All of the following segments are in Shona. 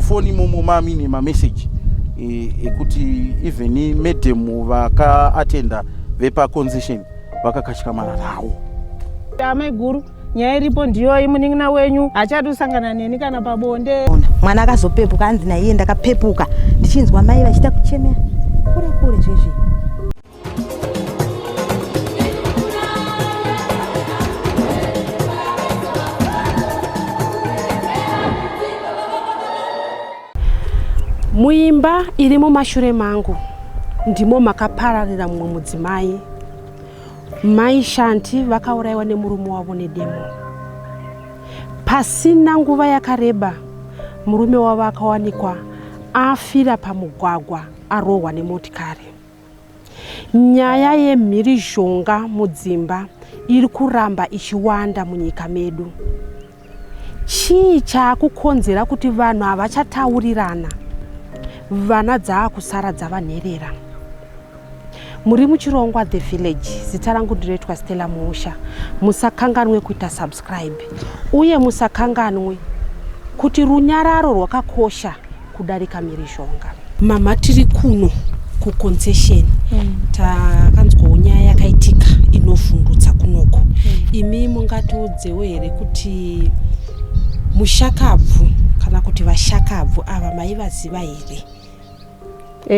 Mufoni imomo mamine mameseji ekuti even madam vakaatenda vepaconcession vakakatyamara nawo. Amai guru, nyaya iripo ndiyoyi, munin'ina wenyu hachadi kusangana neni kana pabonde. Mwana akazopepuka hanzi naiye ndakapepuka ndichinzwa mai vachiita kuchemera kure kure zvezvi. Muimba iri mumashure mangu ndimo makapararira mumwe mudzimai. Mai Shanti vakaurayiwa nemurume wavo nedemo. Pasina nguva yakareba, murume wavo akawanikwa afira pamugwagwa arohwa nemotikari. Nyaya yemhirizhonga mudzimba iri kuramba ichiwanda munyika medu. Chii chaakukonzera kuti vanhu havachataurirana? Vana dzaakusara dzava nherera. Muri muchirongwa The Village, zita rangu ndinoitwa Stella Muusha. Musakanganwe kuita subscribe uye musakanganwe kuti runyararo rwakakosha kudarika mhirizhonga. Mama tiri kuno kuconcession takanzwawo nyaya yakaitika inovhundutsa kunoko. Imi mungatiudzewo here kuti mushakabvu kana kuti vashakabvu ava maivaziva here?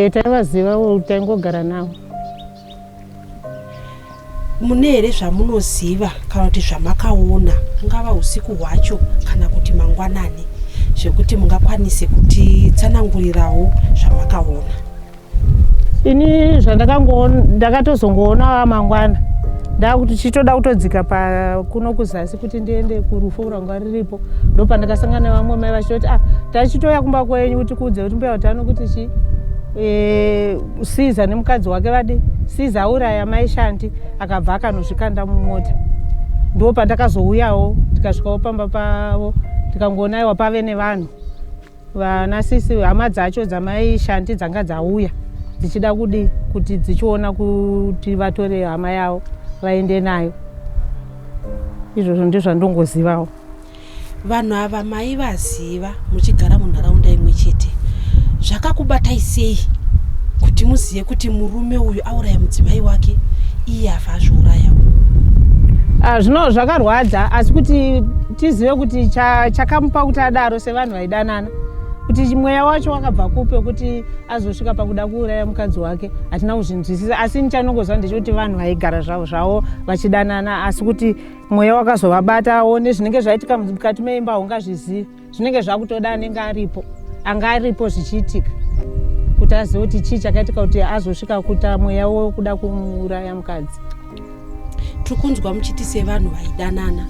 Taivaziva, taingogara navo. Mune here zvamunoziva kana kuti zvamakaona, ungava usiku hwacho kana kuti mangwanani, zvekuti mungakwanise kutitsanangurirawo zvamakaona? Ini zvandakangoona, ndakatozongoona mangwana ndakuti chitoda kutodzika pakuno kuzasi kuti ndiende kurufu rwanga riripo, ndopandakasangana nevamwe mai vachitoti, ah, tachitouya kumba kwenyu kuti kuudze kuti mbuya utano kuti chi Siza nemukadzi wake vadi Siza auraya mai Shanti akabva akanozvikanda mumota. Ndipo pandakazouyawo tikasvikawo pamba pavo tikangoona aiwa pave nevanhu vana sisi hama dzacho dzamai Shanti dzanga dzauya dzichida kudi kuti dzichiona kuti vatore hama yavo vaende nayo. Izvozvo ndizvandongozivawo. Vanhu ava maivaziva muchigara munharaunda imwe chete, zvakakubatai sei kuti muzive kuti murume uyu auraya mudzimai wake iye afa azviurayawo? Zvino zvakarwadza, asi kuti tizive kuti chakamupa kuti adaro sevanhu vaidanana, kuti mweya wacho wakabva kupi wekuti azosvika pakuda kuuraya mukadzi wake, hatina kuzvinzwisisa. Asi nichanongoziva ndechekuti vanhu vaigara zvavo zvavo vachidanana, asi kuti mweya wakazovabatawo nezvinenge zvaitika mukati meimba haungazvizivi, zvinenge zvakutoda anenge aripo, anga aripo zvichiitika kuti azive kuti chii chakaitika kuti azosvika kuita mweya wekuda kumuuraya mukadzi. Tiri kunzwa muchiti sevanhu vaidanana,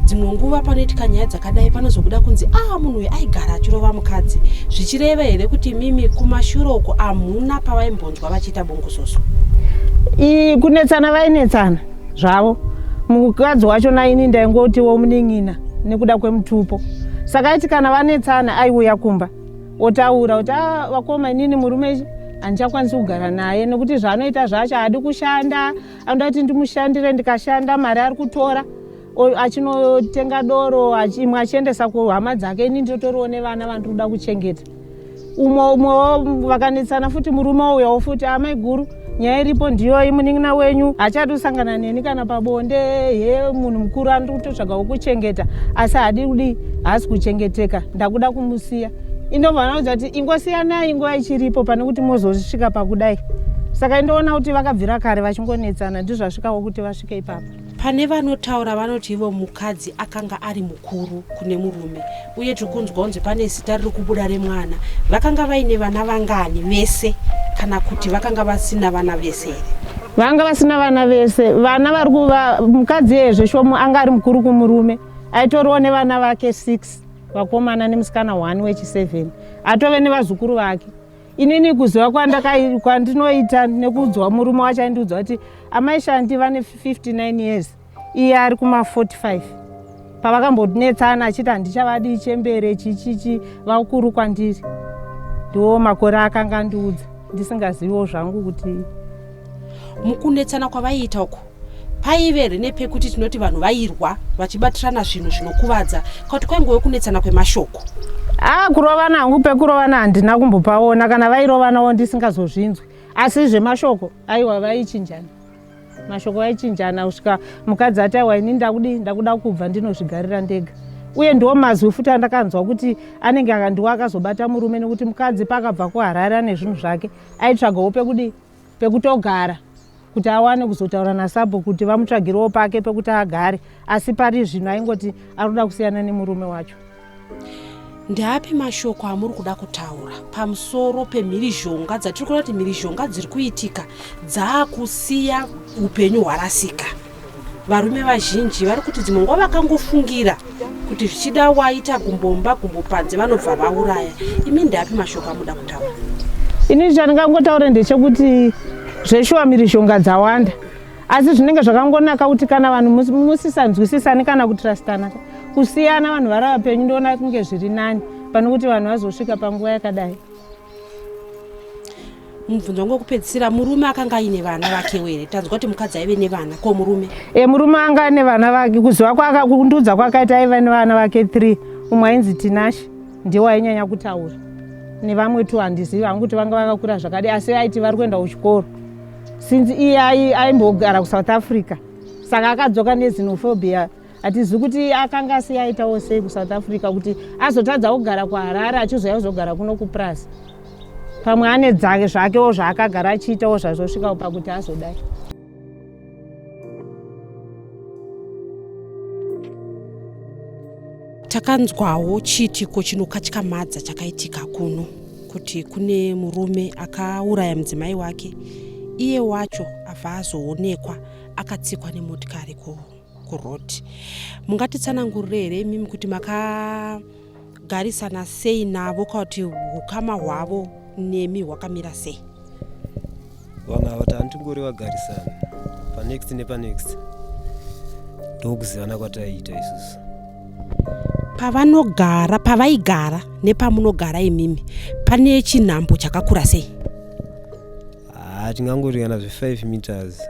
dzimwe nguva panoitika nyaya dzakadai panozobuda kunzi a munhu uyu aigara achirova mukadzi, zvichireva here kuti mimi kumashure uko hamuna pavaimbonzwa vachiita bongozozo? Kunetsana vainetsana zvavo, mukadzi wacho naini ndaingotiwo munin'ina nekuda kwemutupo, saka aiti kana vanetsana aiuya kumba otaura kuti, ah, vakoma, inini murume handichakwanisi kugara naye nekuti zvaanoita zvacho haadi kushanda, anoda kuti ndimushandire, ndikashanda mari ari kutora achinotenga doro, imwe achiendesa kuhama dzake, ini ndinotoriwo nevana vandiri kuda kuchengeta. Umwe umwewo vakanetsana futi, murume uyawo futi, amai guru, nyaya iripo ndiyoyi, munin'ina wenyu hachadi kusangana neni kana pabonde, he munhu mukuru andiri kutotsvaga wokuchengeta, asi haadi kudi, haasi kuchengeteka, ndakuda kumusiya. Indobva naudza kuti ingosiyanai nguva ichiripo pane kuti mozosvika pakudai. Saka indoona kuti vakabvira kare vachingonetsana, ndizvasvikawo kuti vasvike ipapo. Pane vanotaura vanoti ivo mukadzi akanga ari mukuru kune murume, uye tiri kunzwa kunzi pane zita riri kubuda remwana. Vakanga vaine vana vangani vese, kana kuti vakanga vasina vana vese here? Vanga vasina vana vese. Vana vari kuva mukadzi iyezve shomu anga ari mukuru kumurume, aitoriwo nevana vake 6 vakomana nemusikana 1 wechi7, atove nevazukuru vake. Inini kuziva kwandinoita nekuudzwa murume wacho aindiudza kuti amai Shanti vane 59 years, iye ari kuma 45. Pavakambonetsana achiti handichavadi chembere chichichi vakuru kwandiri, ndiwo makore akanga andiudza, ndisingaziviwo zvangu kuti mukunetsana kwavaiita uku Paive here nepekuti tinoti vanhu vairwa vachibatirana zvinhu zvinokuvadza kuti kwaingove kunetsana kwemashoko? Ah, kurovana hangu pekurovana handina kumbopaona, kana vairovanawo ndisingazozvinzwi, asi zvemashoko aiwa vaichinjana mashoko, vaichinjana kusvika mukadzi ati aiwa ini ndakudii, ndakuda kubva ndinozvigarira ndega. Uye ndiwo mazwi futi andakanzwa kuti anenge akandiwo akazobata murume, nekuti mukadzi paakabva kuHarare ane zvinhu zvake aitsvagawo pekudii, pekutogara kuti awane kuzotaura nasabho kuti vamutsvagirewo pake pekuti agare, asi pari zvino aingoti ari kuda kusiyana nemurume wacho. Ndeapi mashoko amuri kuda kutaura pamusoro pemhirizhonga dzatiri kuona kuti mhirizhonga dziri kuitika dzaakusiya upenyu hwarasika? Varume vazhinji vari kuti dzimwe nguva vakangofungira kuti zvichida waita gumbomba gumbo panze vanobva vauraya. Imi ndeapi mashoko amuda kutaura? Ini chandingangotaura ndechekuti zveshuwa mhirizhonga dzawanda, asi zvinenge zvakangonaka kuti kana vanhu musisanzwisisani kana kutrastana, kusiyana vanhu vari vapenyu ndoona kunge zviri nani pane kuti vanhu vazosvika panguva yakadai. Mubvunzo wangu wekupedzisira, murume akanga aine vana vakewo here? Tanzwa kuti mukadzi aive nevana, ko murume? E, murume anga ane vana vake. Kuziva kundiudza kwakaita aiva nevana vake 3, umwe ainzi Tinashe ndiwo ainyanya kutaura, nevamwe tu handizivi hangu kuti vanga vakakura zvakadii, asi aiti vari kuenda kuchikoro since iye aimbogara kuSouth Africa, saka akadzoka nexenophobia. Hatizivi kuti akanga asi aitawo sei kuSouth Africa kuti azotadza kugara kuHarare achizouya kuzogara kuno kupurazi. Pamwe ane dzake zvakewo zvaakagara achiitawo zvazosvika pakuti azodai. Takanzwawo chiitiko chinokatyamadza chakaitika kuno, kuti kune murume akauraya mudzimai wake, iye wacho abva azoonekwa akatsikwa nemotikari kuroad. Mungatitsanangurire here imimi kuti makagarisana sei navo, kana kuti ukama hwavo nemi hwakamira sei? Vanhu ava taantingori vagarisana panext nepanext, ndokuzivana kwataiita isusu. Pavanogara, pavaigara nepamunogara imimi pane chinhambo chakakura sei? Haa, tingangoti kana zve5 meters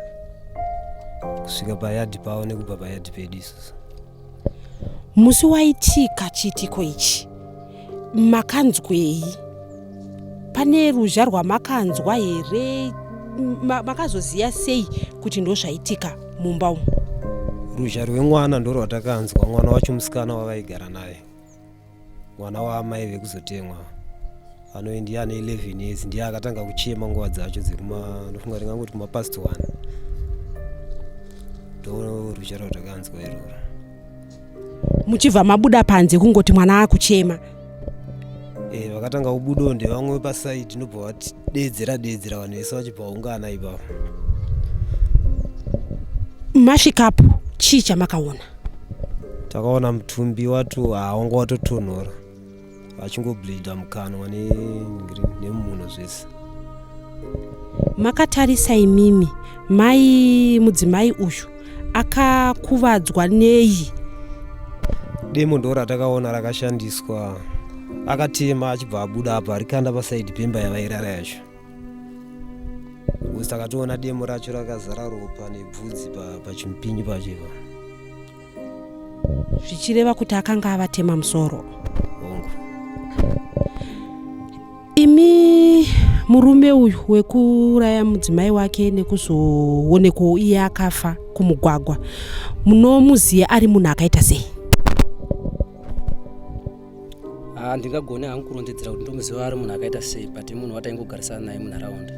kusvika payadhi pavo nekubva payadhi pedu isusu. Musi waitika chiitiko ichi makanzwei? Pane ruzha rwamakanzwa here? Makazoziva sei kuti ndozvaitika mumba umu? Ruzha rwemwana ndorwatakanzwa, mwana wacho musikana wavaigara naye, mwana waamai vekuzotemwa anove ndiye ane 11 years, ndiye akatanga kuchema nguva dzacho dzekuma, ndofunga tingangoti kuma past 1, ndo ruzha rwatakanzwa iroro. Muchibva mabuda panze kungoti mwana akuchema? E, vakatanga kubudawo ndevamwe pasaidi, ndobva vatidedzera dedzera vanhu vese vachibva ungana ipapo. Masvikapo chii chamakaona? Takaona mutumbi wato haawanga watotonhora, vachingobleeda mukanwa nemumunhu zvese. Makatarisa imimi mai mudzimai uyu akakuvadzwa nei? Demo ndo ratakaona rakashandiswa, akatema achibva abuda apa arikanda pasaidi pemba yavairara yacho, because takatoona demo racho rakazara ropa nebvudzi pachimupinyi pacho ipa. Zvichireva kuti akanga avatema musoro? Hongu. Imi murume uyu wekuuraya mudzimai wake nekuzoonekwawo iye akafa kumugwagwa, munomuziva ari munhu akaita sei? Handingagoni hangu kurondedzera kuti ndomuziva ari munhu akaita sei, but munhu wataingogarisana naye munharaunda.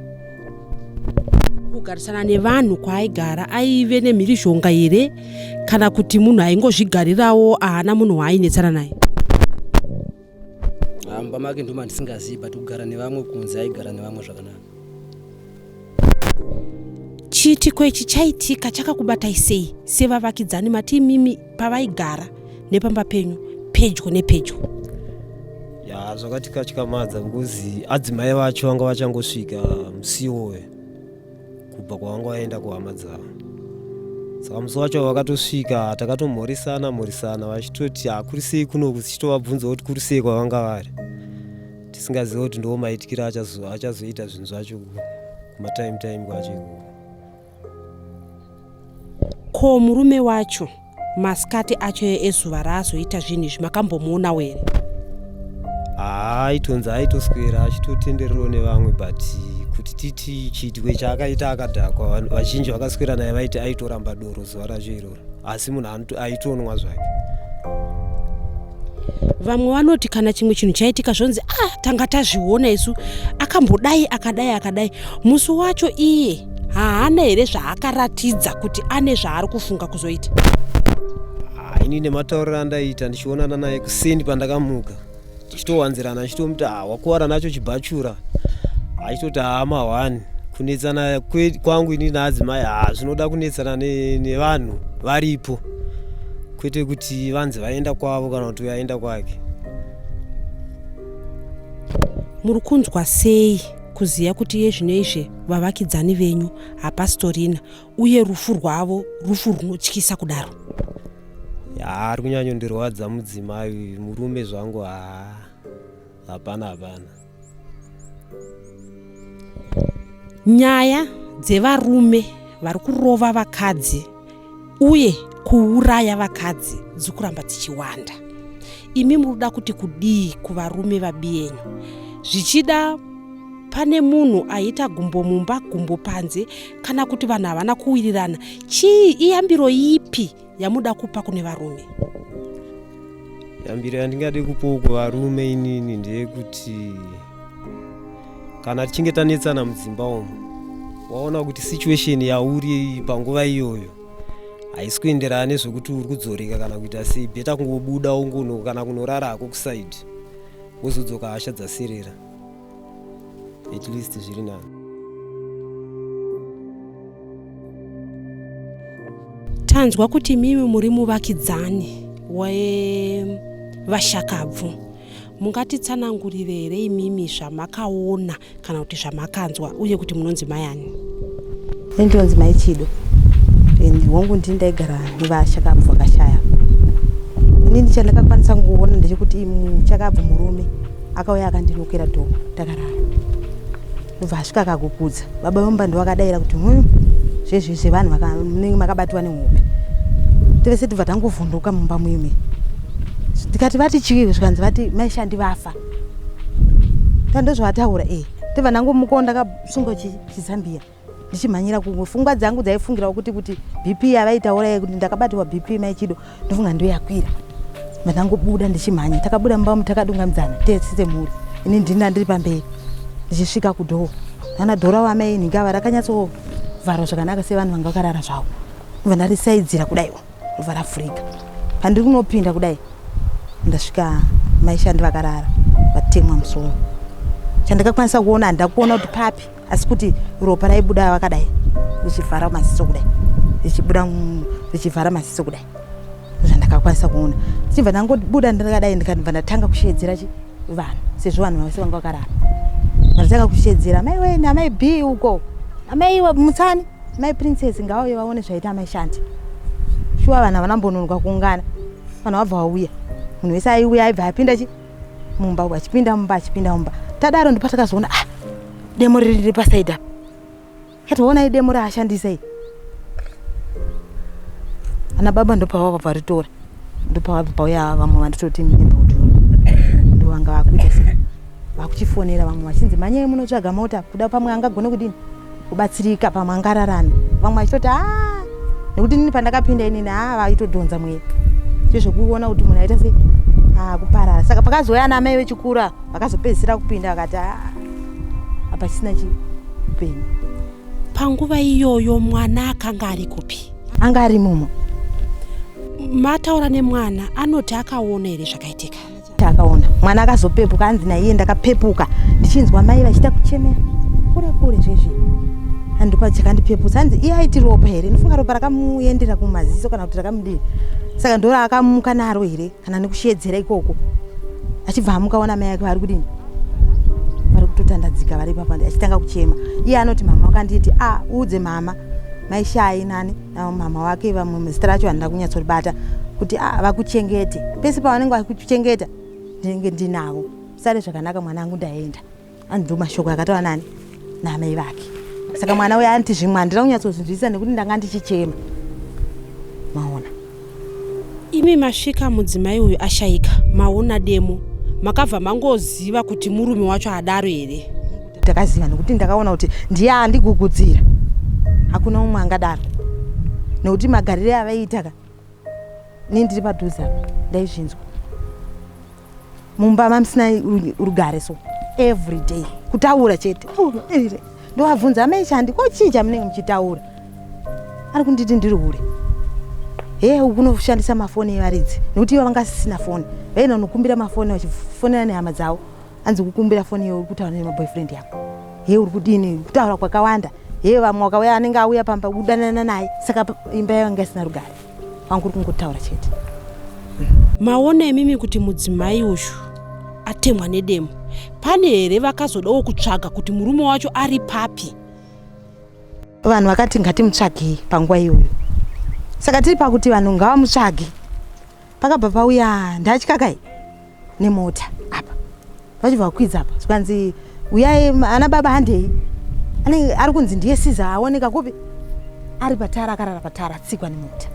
Kugarisana nevanhu kwaaigara aive nemhirizhonga here, kana kuti munhu aingozvigarirawo haana munhu waainetsana naye? Mumba make ndoma ndisingazivi, but kugara nevamwe kunze aigara nevamwe zvakanaka. Chiitiko ichi chaitika chakakubatai sei sevavakidzani? Mati imimi pavaigara nepamba penyu pedyo nepedyo. Ya, zvakatikatyamadza because adzimai vacho vanga vachangosvika musiwoyo kubva kwavanga vaenda kuhama dzavo, saka musi wacho vakatosvika takatomhoresana mhoresana vachitoti hakuri sei kunoku, tichitovabvunza kuti kuri sei kwavanga vari, tisingazivi kuti ndo maitikiro achazoita zvinhu zvacho kumatime time kwacho ikoko. Ko murume wacho masikati acho ezuva raazoita zvinhu izvi makambomuonawo here? Haa aitonzi aitoswera achitotendererawo nevamwe but kuti titi chiitiko chaakaita akadhakwa vazhinji vakaswera naye vaiti aitoramba doro zuva racho iroro asi munhu aitonwa zvake. Vamwe vanoti kana chimwe chinhu chaitika zvonzi ah tanga tazviona isu akambodai akadai akadai musi wacho iye haana here zvaakaratidza kuti ane zvaari kufunga kuzoita? Ah, ini nematauriro andaiita ndichionana naye kuseni pandakamuka tichitowanzirana ndichitomuti ah, wakuwara nacho chibhachura achitoti haa mahwani kunetsana kwangu ini naadzimai haa zvinoda kunetsana nevanhu varipo kwete kuti vanzi vaenda kwavo kana kuti uyo kwake. Muri kunzwa sei kuziva kuti iye zvino izvi vavakidzani venyu hapasitorina uye rufu rwavo rufu runotyisa kudaro? Yaa ari kunyanyondirwadza mudzimai uyu murume zvangu haa hapana hapana. Nyaya dzevarume vari kurova vakadzi uye kuuraya vakadzi dziri kuramba dzichiwanda. Imi muri kuda kuti kudii kuvarume vabiyenyu? Zvichida pane munhu aita gumbo mumba gumbo panze kana kuti vanhu havana kuwirirana. Chii iyambiro ipi yamuda kupa kune varume? Yambiro yandingade kupawo kuvarume inini ndeyekuti kana tichinge tanetsana mudzimba umu waona kuti situation yauri panguva iyoyo haisi kuenderana nezvekuti uri kudzoreka kana kuita sei bheta kungobuda ungono kana kunorara hako kusaidi wozodzoka hasha dzaserera at least zviri nani. Tanzwa kuti mimi muri muvakidzani wevashakabvu. Mungatitsanangurire here imimi zvamakaona kana kuti zvamakanzwa uye kuti munonzi mai ani? Ini ndinonzi mai Chido and hongu ndini ndaigara nevashakabvu vakashaya. Inini chandakakwanisa kungoona ndechekuti muchakabvu murume akauya akandinokera dhoo takarara ndobva asvika akagugudza baba vemumba ndovakadaira kuti hmm, zvezvi zvevanhu munenge makabatiwa nehope tese tibva tangovhunduka mumba muime tikati vati chii zvikanzi vati maishandi vafa tandozvavataura e tibva ndangomukawo ndakasunga chizambiya ndichimhanyira kumwe fungwa dzangu dzaifungirawo kuti kuti bp yavaitaura ye kuti ndakabatiwa bp maichido ndofunga ndiyo yakwira ndangobuda ndichimhanya takabuda mumba umu takadungamidzana tese semhuri ini ndini ndandiri pamberi ndichisvika kudhoo nana dhora wamai nhingava rakanyatsovharwa zvakanaka sevanhu vanga vakarara zvavo ndobva ndarisaidzira kudaiwo ndobva ravhurika pandiri kunopinda kudai ndasvika maishandi vakarara vatemwa musoro chandakakwanisa kuona handina kuona kuti papi asi kuti ropa raibuda vakadai richivhara maziso kudai richibuda richivhara maziso kudai zvandakakwanisa kuona ndichibva ndangobuda ndakadai ndikabva ndatanga kusheedzera chi vanhu sezvo vanhu vese vanga vakarara ndatanga kusheedzera amai wene amai b uko amai iwe mutsani mai princess ngavauye vaone zvaita amai shanti shuwa vanhu havana mbononoka kuungana vanhu vabva vauya munhu wese aiuya aibva apinda chi mumba achipinda mumba achipinda mumba tadaro ndopatakazoona ah demo riri pasaidi apa katoona idemo raashandisa iri ana baba ndopavabva varitora ndopavabva pauya vamwe vanditoti neighborhood ndovanga vakuita se vakuchifonera vamwe vachinzi manyai munotsvaga mota kuda pamwe angagone kudini kubatsirika pamwe angararame vamwe vachitoti a ah, nekuti inini pandakapinda inini haa ah, vaitodhonza mweya chezvekuona kuti munhu aita sei ah, kuparara saka pakazouya ana amai vechikura vakazopedzisira kupinda vakati hapachisina chi upenyu panguva iyoyo mwana akanga ari kupi anga ari mumo mataura nemwana anoti akaona here zvakaitika Takaona mwana akazopepuka hanzi naiye ndakapepuka ndichinzwa mai vachiita kuchemera kure kure zvezvi andipa chakandipeputsa hanzi iye aiti ropa here ndifunga ropa rakamuendera kumaziso kana kuti rakamudii saka ndo raakamuka naro here kana nekushedzera ikoko achibva amuka ona mai ake vari kudini vari kutotandadzika vari ipapa achitanga kuchema iye anoti mama wakanditi a ah, uudze mama maishai nani mama wake vamwe zita racho handina kunyatsoribata kuti ah, vakuchengete pese pavanenge vakuchengeta ndinenge ndinavo sare zvakanaka mwana angu ndaenda anzi mashoko akataura nani naamai vake saka mwana uyo anti zvimwe handina kunyatsozvinzwisisa nekuti ndanga ndichichema. Maona imi masvika mudzimai uyu ashayika, maona demo, makabva mangoziva kuti murume wacho adaro here? Takaziva nekuti ndakaona kuti ndiye andigugudzira, hakuna umwe angadaro, nekuti magarire avaiita ka, ni ndiri padhuze apa ndaizvinzwa. Mumba mamusina rugare, so every day kutaura chete. Ndovabvunza, "Amai Chandi, ko chii chamunenge muchitaura?" Ari kunditi ndiri hure. He, kunoshandisa mafoni evaridzi, nekuti ivo vanga sisina foni, vaenda kunokumbira mafoni vachifonera nehama dzavo. Anzi kukumbira foni iyo, uri kutaura nemaboyfriend yako, he, uri kudini, kutaura kwakawanda. He, vamwe vakauya, anenge auya pamba kudanana naye. Saka imba yanga isina rugare, vangu uri kungotaura chete. Maona imimi kuti mudzimai uyu atemwa nedemo, pane here vakazodawo kutsvaga kuti murume wacho ari papi? Vanhu vakati ngatimutsvagei panguva iyoyo. Saka tiri pakuti vanhu ngavamutsvage, pakabva pauya ndatyakai nemota apa, vachibva vakwidza apa, zvikanzi, "Uyai ana baba, handei." Anenge ari kunzi ndiye Siza, aoneka kupi? Ari patara, akarara patara, atsikwa nemota.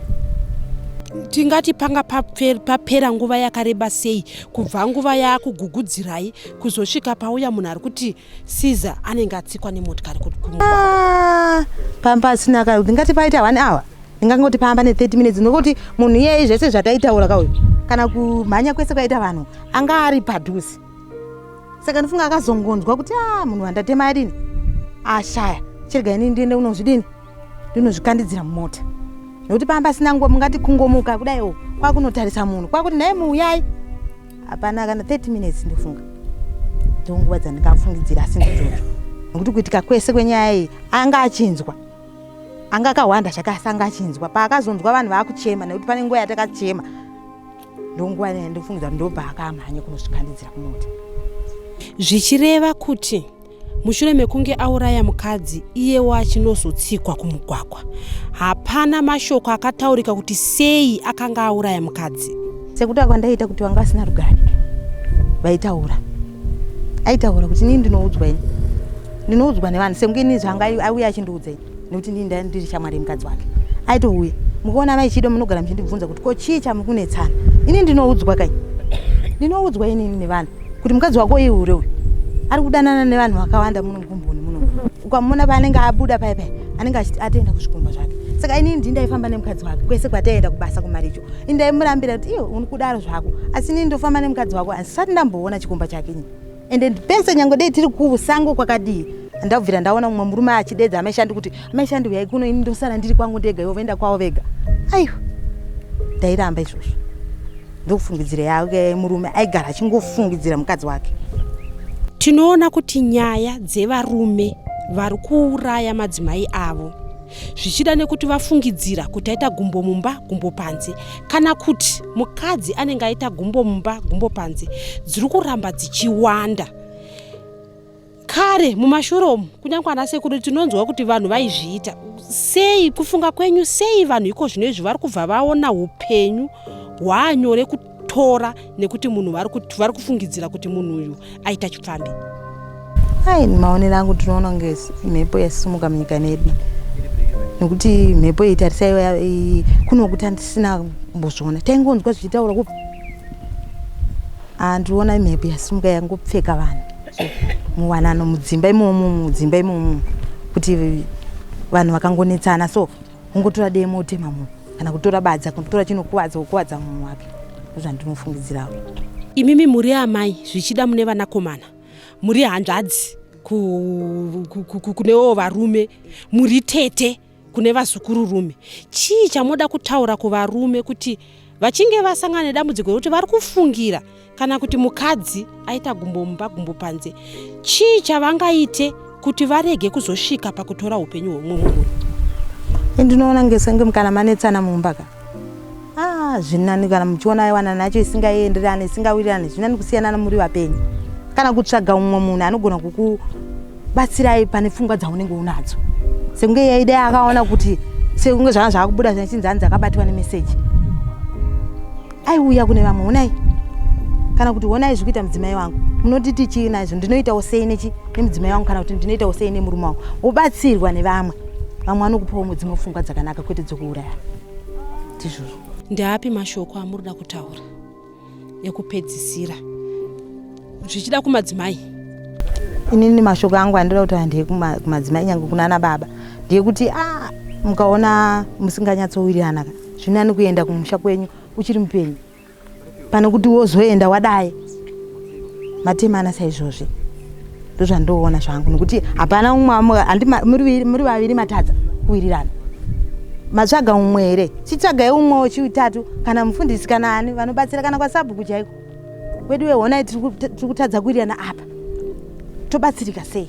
Tingati panga papera nguva yakareba sei kubva nguva yakugugudzirai kuzosvika pauya munhu ari kuti Siza anenge atsikwa nemotikari kumugwagwa? Ah, pamba asina ka, ndingati paita one hour, ndingangoti pamba ne30 minutes, nokuti munhu iyeye zvese zvataitaura kauyu, kana kumhanya kwese kwaita vanhu, anga ari padhuze. Saka ndifunga akazongonzwa kuti a munhu wandatema adini, ashaya, chirega ini ndiende unozvidini, ndinozvikandidzira mumota, nekuti pamba asina nguva. Mungati kungomuka kudaiwo kwakunotarisa munhu, kwakuti nhai muuyai, hapana kana 30 minutes. Ndofunga ndonguva dzandingafungidzira, asi ndidzodzo, nekuti kuitika kwese kwenyaya iyi anga achinzwa, anga akahwanda zvake, asi anga achinzwa. Paakazonzwa vanhu vaakuchema, nekuti pane nguva yatakachema, ndonguva ndofungidza kuti ndobva akamhanya kunosvikandidzira kumota. Zvichireva kuti mushure mekunge auraya mukadzi, iyewo achinozotsikwa kumugwagwa, hapana mashoko akataurika kuti sei akanga auraya mukadzi? Sekutaura kwandaita kuti vanga vasina rugare, vaitaura, aitaura kuti inini ndinoudzwa, ini ndinoudzwa nevanhu, sekunge ini zvanga auya achindiudza ini, nekuti inini ndiri shamwari yemukadzi wake. Aitouya, mukuona mai Chido, munogara muchindibvunza kuti ko chii chamukunetsana. Ini ndinoudzwa kai, ndinoudzwa inini nevanhu kuti mukadzi wako ihure uyu, ari kudanana nevanhu vakawanda muno mukomboni muno. Ukamuona paanenge abuda paya paya, anenge atoenda kuzvikomba zvake. Saka inini ndini ndaifamba nemukadzi wake kwese kwataienda, kubasa, kumaricho. Ini ndaimurambira kuti iyo uri kudaro zvako, asi inini ndofamba nemukadzi wako, handisati ndamboona chikomba chake ini. Ende pese, nyange dei tiri kusango kwakadii, ndabvira ndaona mumwe murume achidedza amaishandi kuti, "Amaishandi, uyai kuno," ini ndosara ndiri kwangu ndega, ivo voenda kwavo vega. Aiwa, ndairamba izvozvo. Ndokufungidzira yake murume aigara achingofungidzira mukadzi wake. Tinoona kuti nyaya dzevarume vari kuuraya madzimai avo, zvichida nekuti vafungidzira kuti aita gumbo mumba gumbo panze, kana kuti mukadzi anenge aita gumbo mumba gumbo panze, dziri kuramba dzichiwanda. Kare mumashure umu, kunyange ana sekuru, tinonzwa kuti vanhu vaizviita sei. Kufunga kwenyu, sei vanhu iko zvino izvi vari kubva vaona upenyu hwaanyore kutora nekuti munhu vari kufungidzira kuti munhu uyu aita chipfambi? Ai, maonero angu, tinoona kunge mhepo yasimuka munyika medu, nekuti mhepo iyi, tarisai, kunokuti handisina kumbozviona, taingonzwa zvichitaura kupi. Handiona mhepo yasimuka yangopfeka vanhu muwanano, mudzimba imomo, mudzimba imomo, kuti vanhu vakangonetsana so ungotora demo utema munhu, kana kutora badza, kutora chinokuvadza, kukuvadza munhu wake. Ndozvandinofungidzirawo. Imimi muri amai, zvichida mune vanakomana, muri hanzvadzi kunewo varume, muri tete kune vazukururume. Chii chamoda kutaura kuvarume kuti vachinge vasangana nedambudziko rekuti vari kufungira kana kuti mukadzi aita gumbo mumba gumbo panze, chii chavangaite kuti varege kuzosvika pakutora upenyu hwemumwe munhu? Ndinoona ngesenge kana manetsana mumba ka, ah, zvinani kana muchiona wanana yacho isingaenderani, isingawirirani, zvinani kusiyanana muri vapenyu, kana kutsvaga umwe munhu anogona kukubatsirai pane pfungwa dzaunenge unadzo. Sekunge yaidai akaona kuti, sekunge zvanga zvaakubuda zvachinzi hanzi akabatwa nemeseji, aiuya kune vamwe, "Onai," kana kuti, "Honai zviri kuita mudzimai wangu, munotiti chii nazvo? Ndinoitawo sei nechi nemudzimai wangu, kana kuti ndinoitawo sei nemurume wangu?" Wobatsirwa nevamwe, vamwe vanokupawo dzimwe pfungwa dzakanaka, kwete dzokuuraya. Ndizvozvo. Ndeapi mashoko amurikuda kutaura ekupedzisira zvichida kumadzimai? Inini mashoko angu andinoda kutaura ndeyekumadzimai nyange kunana baba ndeyekuti a ah, mukaona musinganyatsowirirana ka zvinani kuenda kumusha kwenyu uchiri mupenyu pane kuti wozoenda wadai matemana saizvozvi. Ndozvandoona zvangu nekuti hapana umwe muri vaviri matadza kuwirirana, matsvaga umwe here? Chitsvagai umwe wechitatu kana mufundisi kana ani vanobatsira kana kwasabhuku chaiko. Wedu wehonai tiri kutadza kuwirirana apa, tobatsirika sei?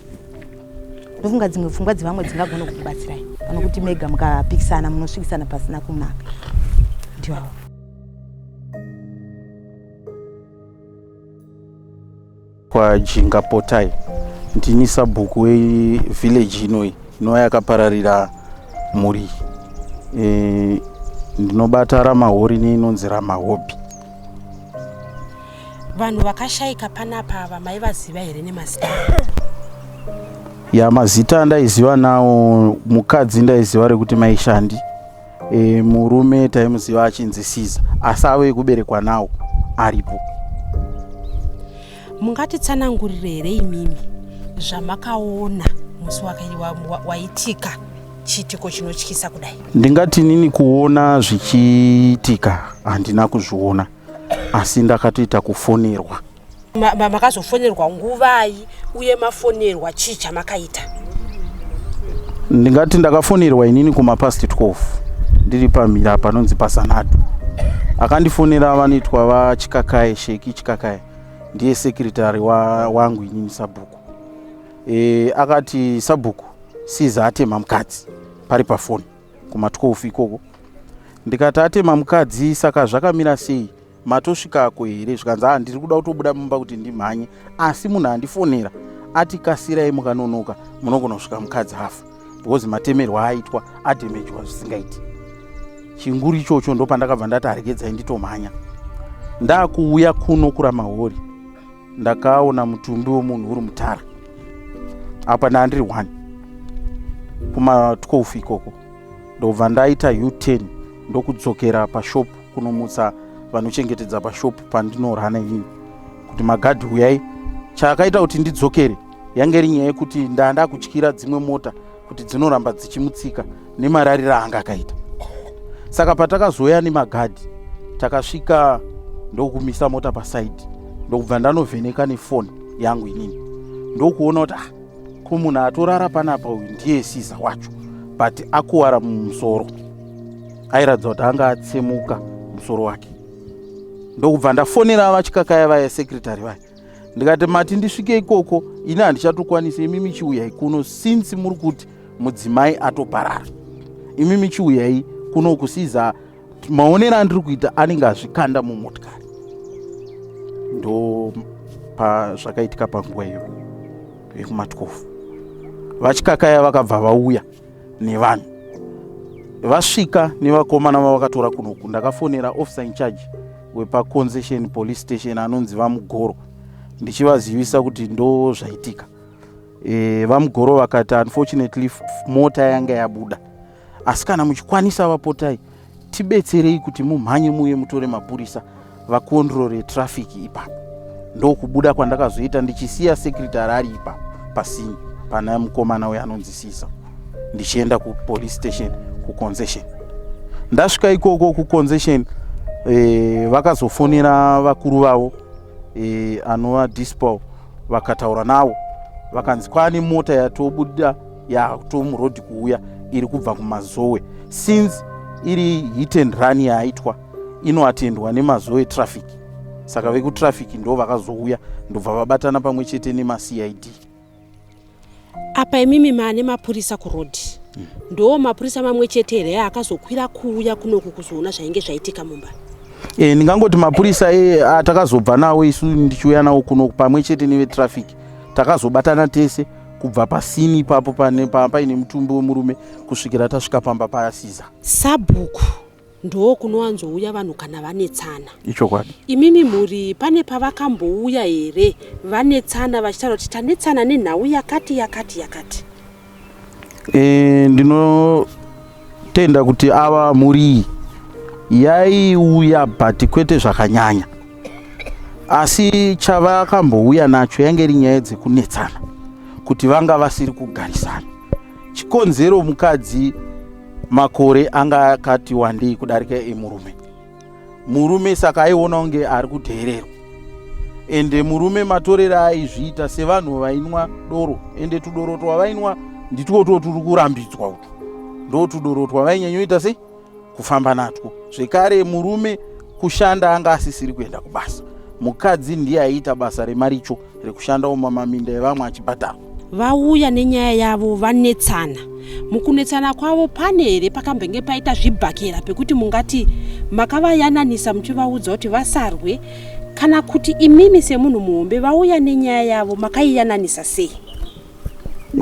Ndofunga dzimwe pfungwa dzevamwe dzingagona kukubatsirai pano kuti mega mukapikisana munosvikisana pasina kunaka. Ndiwawo. Kwajinga Potai, ndini sabhuku wevillage inoi inova yakapararira mhuri. Ndinobata Ramahori neinonzi Ramahobi. Vanhu vakashaika panapa ava maivaziva here nemazita? Ya, mazita andaiziva nawo, mukadzi ndaiziva rekuti Maishandi, murume taimuziva achinzi Siza, asi ave ekuberekwa nawo aripo. Mungatitsanangurire here imimi zvamakaona musi waitika chiitiko chinotyisa kudai? Ndingati nini kuona zvichiitika handina kuzviona, asi ndakatoita kufonerwa. Makazofonerwa nguvai uye mafonerwa chii chamakaita? Ndingati ndakafonerwa inini kumapast 12 ndiri pamhira panonzi paSanado. Akandifonera vanoitwa vaChikakaye, Sheki Chikakaye, ndiye sekretary wangu inini sabhuku. Akati sabhuku Siza atema mukadzi pari pafoni kuma12 ikoko. Ndikati atema mukadzi, saka zvakamira sei, matosvikako here? Zvikanzi a ndiri kuda kutobuda mumba kuti ndimhanye, asi munhu andifonera ati kasirai, mukanonoka munogona kusvika mukadzi afa because matemerwa aitwa adhemejwa zvisingaiti. Chinguri ichocho ndopandakabva ndati aregedzai nditomhanya. Ndakuuya kuno kuRamahori ndakaona mutumbi wemunhu uri mutara apa, ndandiri 1 kuma12 ikoko. Ndobva ndaita U10 ndokudzokera pashop kunomutsa vanochengetedza pashop pandinorana inini kuti magadhi uyai. Chakaita kuti ndidzokere yange iri nyaya yekuti ndanda kutyira dzimwe mota kuti dzinoramba dzichimutsika nemarariro anga akaita. Saka patakazouya nemagadhi takasvika ndokumisa mota pasaidi, ndokubva ndanovheneka nefoni yangu inini ndokuona kuti ah, ko munhu atorara panapa uyu ndiye Siza wacho, but akuwara mumusoro, airatidza kuti anga atsemuka musoro wake. Ndokubva ndafonera vaChikakaya vaya, secretary vaya, ndikati mati ndisvike ikoko, ini handichatokwanisi, imimi chiuyai kuno since muri kuti mudzimai atoparara, imimi chiuyai kuno kuSiza, maonero andiri kuita anenge azvikanda mumotikari. Ndo pazvakaitika panguva iyo yekuma12. VaChikakaya vakabva vauya nevanhu, vasvika nevakomana vavakatora kunoku. Ndakafonera officer in charge wepaConcession police station anonzi vaMugoro ndichivazivisa kuti ndo zvaitika. VaMugoro vakati unfortunately mota yanga yabuda, asi kana muchikwanisa vaPotai tibetserei kuti mumhanye muuye mutore mapurisa vakontrore traffic ipapo. Ndokubuda kwandakazoita ndichisiya secretary ari ipapo pasini pana mukomana uyo anonzi Sisa, ndichienda kupolice station kuConcession. Ndasvika ikoko kuConcession, vakazofonera vakuru vavo, anova dispol, vakataura navo, vakanzi kwaane mota yatobuda yatomurodhi kuuya iri kubva kuMazowe. Since iri hit and run yaaitwa, inoatendwa neMazowe traffic, saka vekutraffic ndo vakazouya ndobva vabatana pamwe chete nemaCID. Apa imimi maane mapurisa kurodhi, ndo mapurisa mamwe chete here akazokwira kuuya kunoku kuzoona zvainge zvaitika mumba? Ndingangoti mapurisa atakazobva nawo isu ndichiuya nawo kuno pamwe chete nevetraffic, takazobatana tese kubva pasini ipapo paine mutumbi wemurume kusvikira tasvika pamba paSiza. Sabhuku, ndo kunowanzouya vanhu kana vanetsana. Ichokwadi. Imimi mhuri pane pavakambouya here vanetsana vachitaura kuti tanetsana nenhau yakati yakati yakati? Ndinotenda kuti ava mhuri iyi Yaiuya but kwete zvakanyanya, asi chavakambouya nacho yange iri nyaya dzekunetsana kuti vanga vasiri kugarisana. Chikonzero, mukadzi makore anga akati wandei kudarika emurume. Murume saka aiona kunge ari kudheererwa, ende murume matorero aizviita sevanhu vainwa doro, ende tudoro twavainwa nditwo two turi kurambidzwa utwu, ndo tudoro twavainyanyoita sei kufamba natwo. Zvekare murume kushanda anga asisiri kuenda kubasa, mukadzi ndiye aiita basa remaricho rekushandawo mamaminda evamwe achibhadharwa. Vauya nenyaya yavo, vanetsana. Mukunetsana kwavo pane here pakambenge paita zvibhakera pekuti mungati makavayananisa muchivaudza kuti vasarwe, kana kuti imimi semunhu muhombe vauya nenyaya yavo makaiyananisa sei?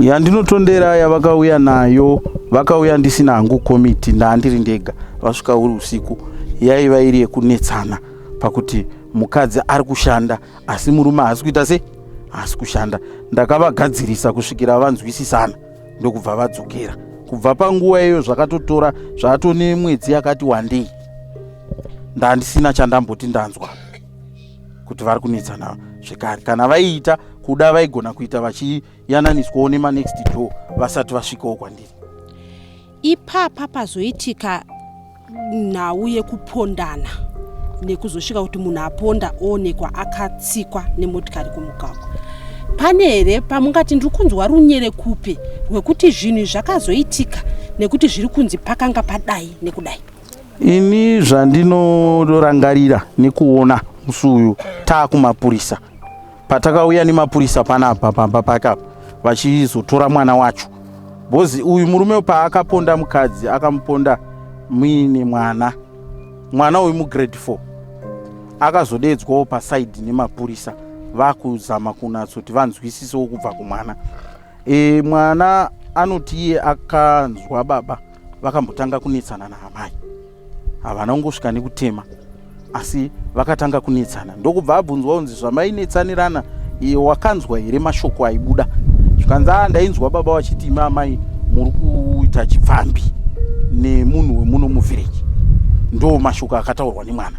Yandinotondera yavakauya nayo, vakauya ndisina hangu komiti, ndaandiri ndega, vasvika uri usiku. Yaiva iri yekunetsana pakuti mukadzi ari kushanda asi murume haasi kuita sei, haasi kushanda. Ndakavagadzirisa kusvikira vanzwisisana, ndokubva vadzokera. Kubva panguva iyo zvakatotora zvatone mwedzi yakati wandei, ndandisina chandamboti ndanzwa kuti vari kunetsana zvekare. Kana vaiita kuda vaigona kuita vachiyananiswawo nemanext door vasati vasvikawo kwandiri. Ipapa pazoitika nhau yekupondana nekuzosvika kuti munhu aponda oonekwa akatsikwa nemotikari kumugwagwa, pane here pamungati ndiri kunzwa runyerekupe rwekuti zvinhu zvakazoitika nekuti zviri kunzi pakanga padai nekudai? Ini zvandinorangarira nekuona musi uyu taakumapurisa, patakauya nemapurisa panapa pamba pake apa vachizotora mwana wacho, bhozi uyu murume paakaponda mukadzi akamuponda muine mwana, mwana uyu mugrade 4, akazodedzwawo pasaidhi nemapurisa vakuzama kunatsoti vanzwisisewo kubva kumwana. Mwana anoti iye akanzwa baba vakambotanga kunetsana naamai, havana kungosvika nekutema asi vakatanga kunetsana, ndokubva abvunzwa kunzi zvamainetsanirana iye wakanzwa here mashoko aibuda? Zvikanzi a ndainzwa baba vachiti imi amai muri kuita chipfambi nemunhu wemuno muvhireji. Ndo mashoko akataurwa nemwana.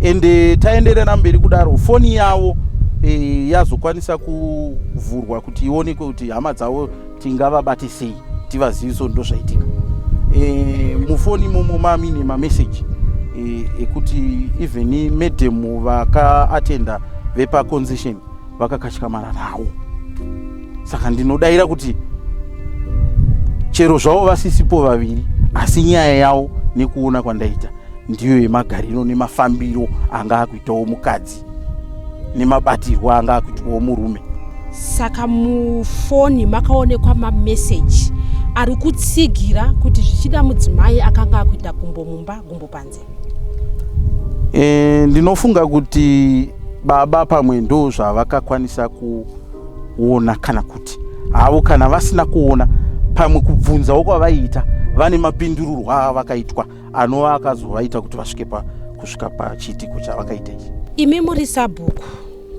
Ende taenderera mberi kudaro, foni yavo yazokwanisa kuvhurwa kuti ionekwe kuti hama dzavo tingavabate sei tivaziviso ndo zvaitika. Mufoni imomo mamine mameseji ekuti even madam vakaatenda vepaconcession vakakatyamara nawo. Saka ndinodaira kuti chero zvavo vasisipo vaviri, asi nyaya yavo nekuona kwandaita ndiyo yemagariro nemafambiro anga akuitawo mukadzi nemabatirwo anga akuitwawo murume. Saka mufoni makaonekwa mameseji ari kutsigira kuti zvichida mudzimai akanga akuita gumbo mumba gumbo panze? Ndinofunga kuti baba pamwe ndo zvavakakwanisa kuona, kana kuti havo kana vasina kuona, pamwe kubvunzawo kwavaiita vane mapindururwo avakaitwa anova akazovaita kuti vasvike kusvika pachiitiko chavakaita ichi. Imi muri sabhuku,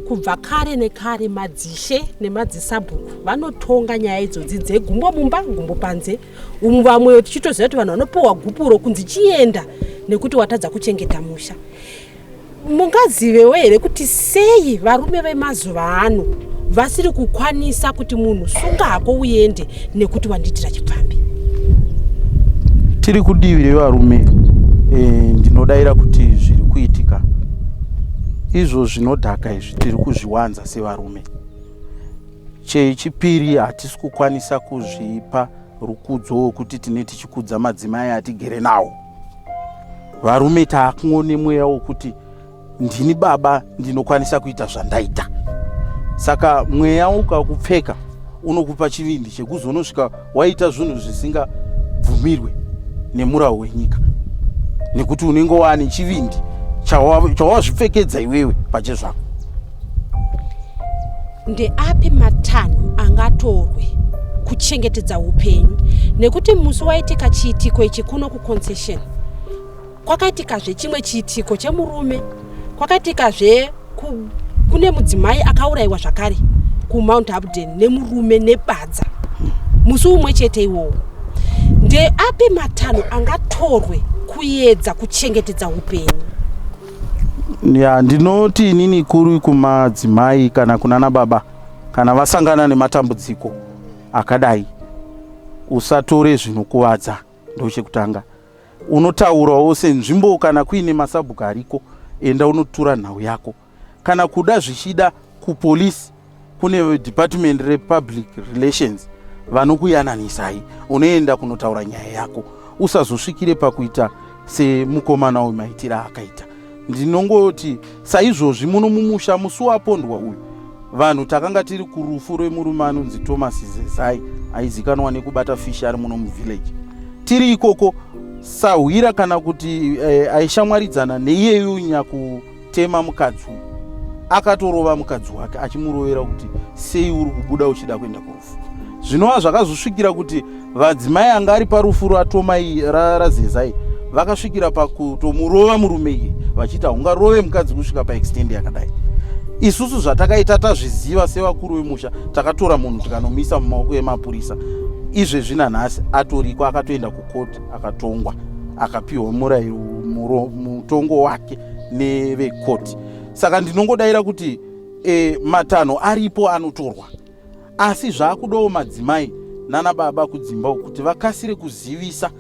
kubva kare nekare madzishe nemadzisabhuku vanotonga nyaya idzodzi dzegumbo mumba gumbo panze, umu vamwe tichitoziva kuti vanhu vanopiwa gupuro kunzi chienda nekuti watadza kuchengeta musha. Mungazivewo here kuti sei varume vemazuva ano vasiri kukwanisa kuti munhu sunga hako uende nekuti wandiitira chipfambi? Tiri kudivi revarume, ndinodaira kuti zviri kuitika izvo zvinodhaka izvi tiri kuzviwanza sevarume. Chechipiri, hatisi kukwanisa kuzvipa rukudzo wekuti tine tichikudza madzimai atigere nawo. Varume taakuone mweya wokuti ndini baba, ndinokwanisa kuita zvandaita. Saka mweya ukakupfeka unokupa chivindi chekuzonosvika waita zvinhu zvisingabvumirwe nemurawo wenyika, nekuti unenge waane chivindi chawazvipfekedza iwewe pachezvako. Ndeapi matanho angatorwe kuchengetedza upenyu, nekuti musi waitika chiitiko ichi kuno kuconcession kwakaitikazve chimwe chiitiko chemurume, kwakaitikazve kune mudzimai akaurayiwa zvakare kuMount Hampden nemurume nebadza musi umwe chete iwowo. Ndeapi matanho angatorwe Kuedza kuchengetedza upenyu. Ya, ndinoti inini kuri kumadzimai kana kunana baba, kana vasangana nematambudziko akadai, usatore zvinokuvadza. Ndochekutanga, unotaurawo senzvimbo. Kana kuine masabhuku ariko, enda unotura nhau yako. Kana kuda zvichida kupolisi, kune department republic relations vanokuyananisai. Unoenda kunotaura nyaya yako, usazosvikire pakuita semukomana uyu maitiro akaita. Ndinongoti saizvozvi muno mumusha, musi wapondwa uyu, vanhu takanga tiri kurufu rwemurume anonzi Thomas Zezai, aizikanwa nekubata fishi ari muno muvillage. Tiri ikoko, sahwira kana kuti aishamwaridzana neiyeyu nyakutema mukadzi uyu akatorova mukadzi wake, achimurovera kuti sei uri kubuda uchida kuenda kurufu, zvinova zvakazosvikira kuti vadzimai anga ari parufu ratomai raZezai vakasvikira pakutomurova murume iye, vachiti haungarove mukadzi kusvika paextent yakadai. Isusu zvatakaita, tazviziva sevakuru vemusha, takatora munhu tikanomisa mumaoko emapurisa. Izvezvi nanhasi atoriko, akatoenda kukoti, akatongwa, akapiwa murayiro, mutongo wake nevekoti. Saka ndinongodayira kuti matanho aripo anotorwa, asi zvaakudawo madzimai nana baba kudzimba kuti vakasire kuzivisa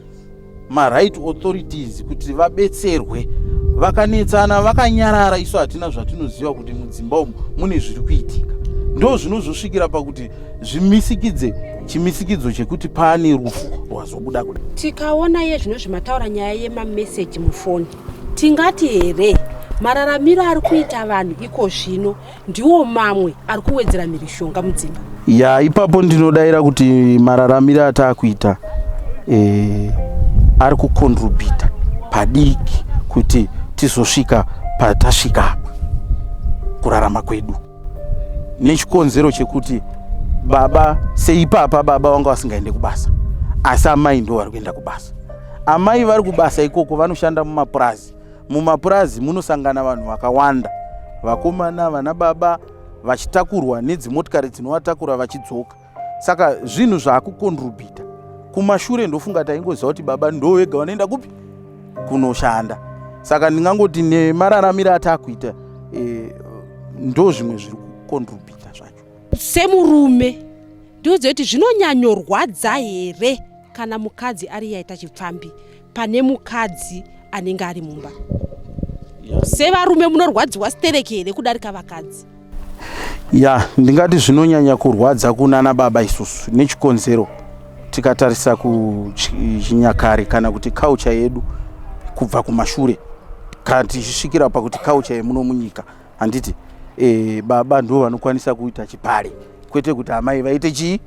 maright authorities kuti vabetserwe. Vakanetsana vakanyarara, isu hatina zvatinoziva kuti mudzimba umu mune zviri kuitika. Ndo zvinozosvikira pakuti zvimisikidze chimisikidzo chekuti paane rufu rwazobuda kudai. Tikaona iye zvino zvimataura nyaya yemameseji mufoni, tingati here mararamiro ari kuita vanhu iko zvino ndiwo mamwe ari kuwedzera mhirizhonga mudzimba? Ya, ipapo ndinodayira kuti mararamiro ataakuita ari kucontributa padiki kuti tizosvika patasvika apa kurarama kwedu, nechikonzero chekuti baba, seipapa baba vanga vasingaende kubasa, asi amai ndo vari kuenda kubasa. Amai vari kubasa ikoko vanoshanda mumapurazi. Mumapurazi munosangana vanhu vakawanda, vakomana, vana baba vachitakurwa nedzimotikari dzinovatakura vachidzoka. Saka zvinhu zvaakucontributa. Kumashure ndofunga taingoziva kuti baba ndo vega vanoenda kupi kunoshanda. Saka ndingangoti nemararamiro ataakuita ndo zvimwe zviri kucontributa zvacho. Semurume, ndiudze kuti zvinonyanyorwadza here kana mukadzi ari yaita chipfambi pane mukadzi anenge ari mumba? Sevarume munorwadziwa stereki here kudarika vakadzi? Ya, ndingati zvinonyanya kurwadza kunana baba isusu, nechikonzero tikatarisa kuchinyakare kana kuti culture yedu kubva kumashure, kana tichisvikira pakuti culture yemuno munyika, handiti baba ndo vanokwanisa kuita chipari, kwete kuti amai vaite chii,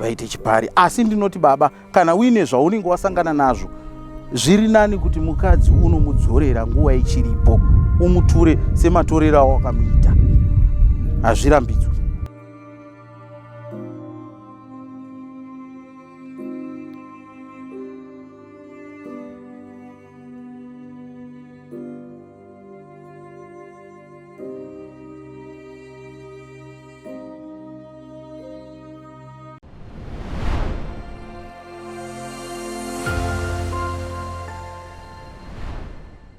vaite chipari. Asi ndinoti baba, kana uine zvaunenge wasangana nazvo, zviri nani kuti mukadzi unomudzorera nguva ichiripo, umuture sematorero awakamuita. Hazvirambidzwe.